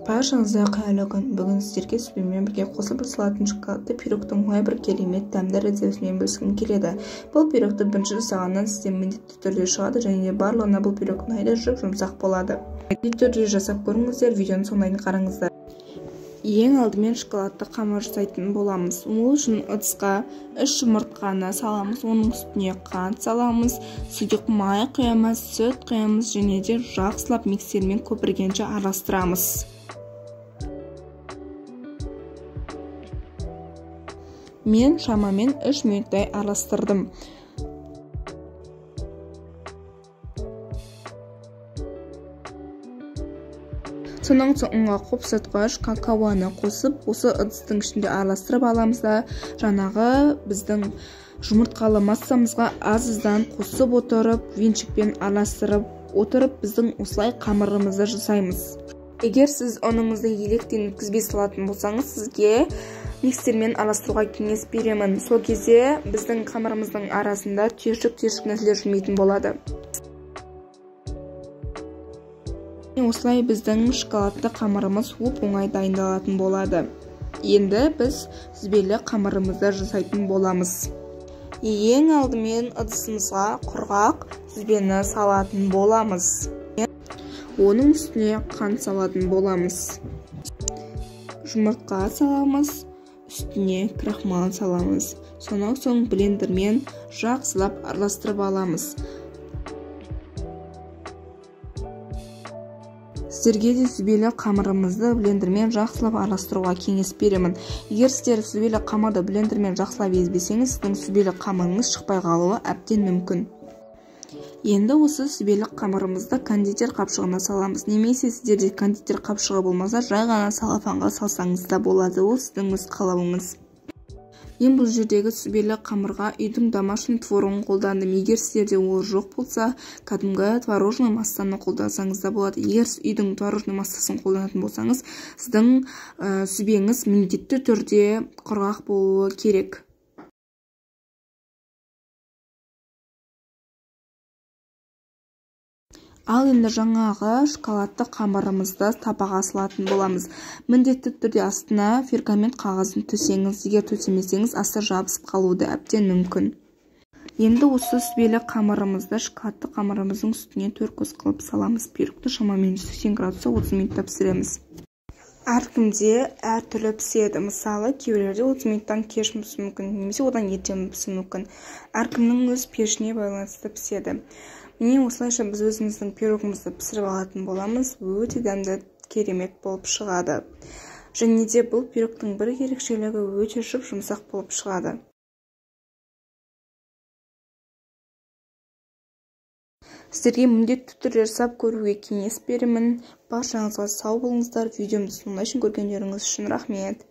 Баршаңызға қайырлы күн. Бүгін сіздерге сүзбемен бірге қосылып жасалатын шоколадты пирогтың оңай бір керемет дәмді рецептімен бөліскім келеді. Бұл пирогты бірінші жасағаннан сізде міндетті түрде шығады және де барлығына бұл пирог ұнайды, жұп-жұмсақ болады. Міндетті түрде жасап көріңіздер, видеоның соңына дейін қараңыздар. Ең алдымен шоколадты қамыр жасайтын боламыз. Ол үшін ыдысқа 3 жұмыртқаны саламыз, оның үстіне қант саламыз, сұйық май құямыз, сүт құямыз және де жақсылап миксермен көпіргенше араластырамыз. Мен шамамен 3 минуттай араластырдым. Сонан соң ұнға қопсытқыш какаоны қосып, осы ыдыстың ішінде араластырып аламыз да, жаңағы біздің жұмыртқалы массамызға аз-аздан қосып отырып, венчикпен араластырып отырып, біздің осылай қамырымызды жасаймыз. Егер сіз ұныңызды електен өткізбей салатын болсаңыз, сізге миксермен араластыруға кеңес беремін. Сол кезде біздің қамырымыздың арасында түйіршік-түйіршік нәрселер жүрмейтін болады. Осылай біздің шоколадты қамырымыз оп-оңай дайындалатын болады. Енді біз сүзбелі қамырымызды жасайтын боламыз. Ең алдымен ыдысымызға құрғақ сүзбені салатын боламыз. Оның үстіне қант салатын боламыз. Жұмыртқа саламыз, үстіне крахмал саламыз. Сонан соң блендермен жақсылап араластырып аламыз. Сіздерге де сүзбелі қамырымызды блендермен жақсылап араластыруға кеңес беремін. Егер сіздер сүзбелі қамырды блендермен жақсылап езбесеңіз, сіздің сүзбелі қамырыңыз шықпай қалуы әбден мүмкін. Енді осы сүзбелі қамырымызды кондитер қапшығына саламыз. Немесе сіздерде кондитер қапшығы болмаса, жай ғана салафанға салсаңыз да болады. Ол сіздің өз қалауыңыз. Мен бұл жердегі сүзбелі қамырға үйдің домашний творогын қолдандым. Егер сіздерде ол жоқ болса, кәдімгі творожный массаны қолдансаңыз да болады. Егер сіз үйдің творожный массасын қолданатын болсаңыз, сіздің сүзбеңіз міндетті түрде құрғақ болуы керек. Ал енді жаңағы шоколадты қамырымызды табаға салатын боламыз. Міндетті түрде астына пергамент қағазын төсеңіз, егер төсемесеңіз, асты жабысып қалуы да әбден мүмкін. Енді осы сүзбелі қамырымызды шоколадты қамырымыздың үстіне төрт көз қылып саламыз. Пирогты шамамен 180 градуста 30 минутта пісіреміз. Әркімде әртүрлі піседі. Мысалы, кейбіреулерде 30 минуттан кеш пісуі мүмкін, немесе одан ерте пісуі мүмкін. Әркімнің өз пешіне байланысты піседі. Міне осылайша біз өзіміздің пирогымызды пісіріп алатын боламыз. Өте дәмді, керемет болып шығады. Және де бұл пирогтың бір ерекшелігі өте жұп-жұмсақ болып шығады. Сіздерге міндетті түрде жасап көруге кеңес беремін. Баршаңызға сау болыңыздар. Видеомды соңына шейін көргендеріңіз үшін рахмет.